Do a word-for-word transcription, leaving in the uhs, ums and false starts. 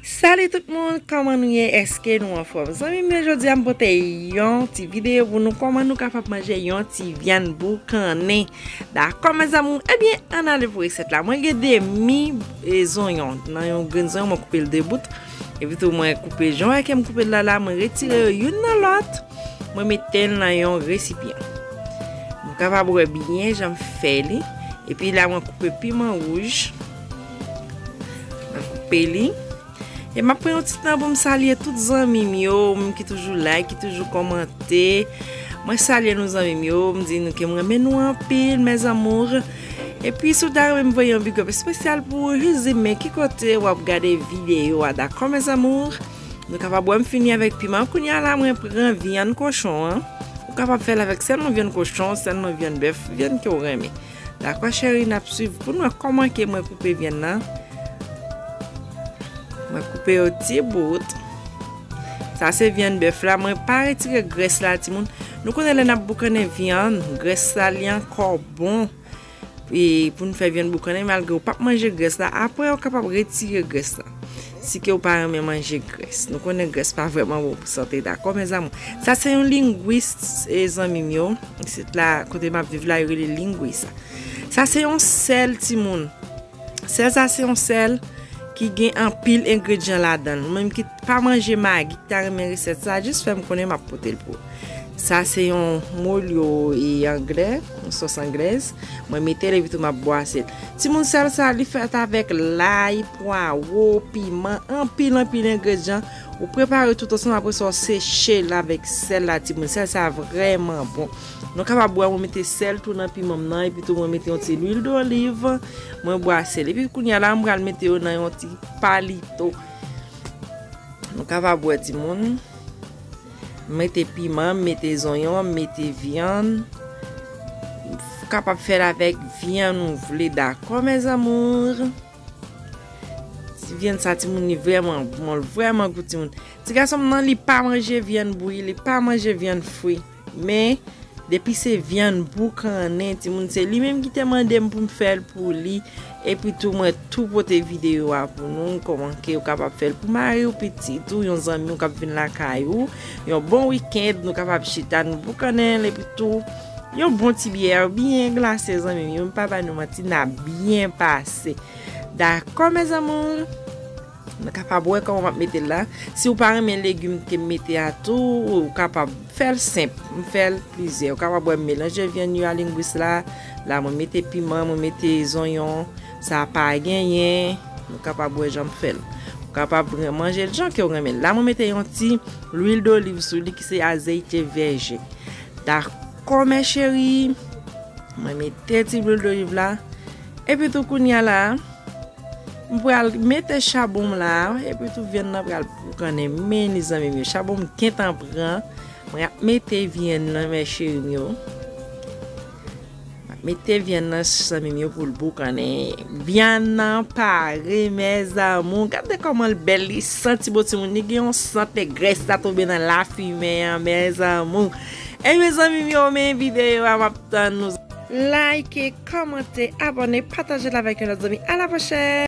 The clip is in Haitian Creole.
Salut tout moun, kòman nou ye? Èske nou anfòm? Zanmi m yo, jodi a m pote yon ti videyo pou nou, kòman nou kapab manje yon ti vyann boukannen. Dakò, mes amours? Ebyen, ann ale pou resèt la. Mwen gen demi e zonyon. Nan yon grenn zonyon, mwen koupe l de bout. Epi tou, mwen koupe jan w wè ke m koupe l la, la, mwen retire yo youn nan lòt. Mwen mete l nan yon resipyan. Nou kapab wè byen jan m fè li. Epi la, mwen koupe piman wouj. Mwen koupe li. E m ap pran yon ti tan pou m salye tout zanmi m yo, moun ki toujou like, ki toujou kòmante. Mwen salye nou zanmi m yo, m di nou ke m renmen nou anpil, mes amours. Epi si w ta renmen m voye yon big up espesyal pou ou, jis di m men ki kote w ap gade videyo a, dakò, mes amours? Nou kapab wè m fini avèk piman. Kounye a la, mwen pran vyann kochon an. Ou kapab fè l avèk sèlman vyann kochon, sèlman vyann bèf, vyann ke w renmen. Dakò, cheri, n ap swiv pou n wè kòman ke mwen koupe vyann nan. Mwen koupe yo ti bout. Sa se vyann bèf la. Mwen pa retire grès la, timoun. Nou konnen lè n ap boukannen vyann, grès la, li ankò bon. E pou n fè vyann boukannen, malgre w p ap manje grès la, apre w kapab retire grès la. Si ke w pa renmen manje grès. Nou konnen grès pa vrèman bon pou sante, dakò, mes amours? Sa se yon lengwis, e, zanmi m yo. Isit la, kote m ap viv la, yo rele lengwis. Sa se yon sèl, timoun. Sèl sa se yon sèl ki gen anpil engredyan ladan l. Ou menm ki pa manje magi, ki ta renmen resèt sa, jis fè m konnen, m ap pote l pou ou. Sa se yon molyo e anglè, yon sòs anglèz. Mwen mete l epi tou m ap bwase l. Timoun, sèl sa, li fèt avèk lay, pwawo, piman, anpil, anpil engredyan. Ou prepare tout ansanm, apre sa, w seche l avèk sèl la, timoun. Sèl sa vrèman bon. Nou kapab wè mwen mete sèl tou nan piman m nan, epi tou mwen mete yon ti lwil doliv, mwen bwase l. Epi kounye a la, m pral mete yo nan yon ti palito. Nou kapab wè, timoun. M mete piman, m mete zonyon, m mete vyann. Ou kapab fè l avèk vyann ou vle, dakò, mes amours? Ti vyann sa, timoun, li vrèman bon, li vrèman gou, timoun. Ti gason m nan, li pa manje vyann bouyi, li pa manje vyann fri. Men, depi se vyann boukannen, timoun, se li menm ki te mande m pou m fè l pou li. Epi tou, mwen tou pote videyo a pou nou, kòman ke w kapab fè l pou mari w, pitit ou, yon zanmi w k ap vin lakay ou. Yon bon wikenn, nou kapab chita, nou boukannen l, epi tou, yon bon ti byè, byen glase, zanmi m yo. M pa bay nou manti, n a byen pase. Dakò, mes amours? Nou kapab wè kòman m ap mete l la. Si w pa renmen legim ke m mete a tou, ou kapab fè l senp. M fè l plizyè. Ou kapab wè m melanje vyann yo a lengwis la. La, mwen mete piman, mwen mete zonyon. Sa pa genyen. Nou kapab wè jan m fè l. Ou kapab ren-, manje l jan ke w renmen l. La, mwen mete yon ti lwil doliv sou li ki se azeite vèje. Dakò, mes chéris. Mwen mete ti lwil doliv la. Epi tou kounye a la, m pral mete chabon m la, epi tou vyann nan pral boukannen. Men li zanmi m yo, chabon m gentan pran. Mwen ap mete vyann nan, mes chéris m yo. M ap mete vyann nan, zanmi m yo, pou l boukannen. Vyann nan pare, mes amours. Gade kòman l bèl, li santi bon, timoun. Li gen yon sant, grès la tonbe nan lafimen an, mes amours. Ebyen, zanmi m yo, men videyo a, m ap tann nou. Like, kòmante, abòne, pataje l avèk yon lòt zanmi. A la pwochèn!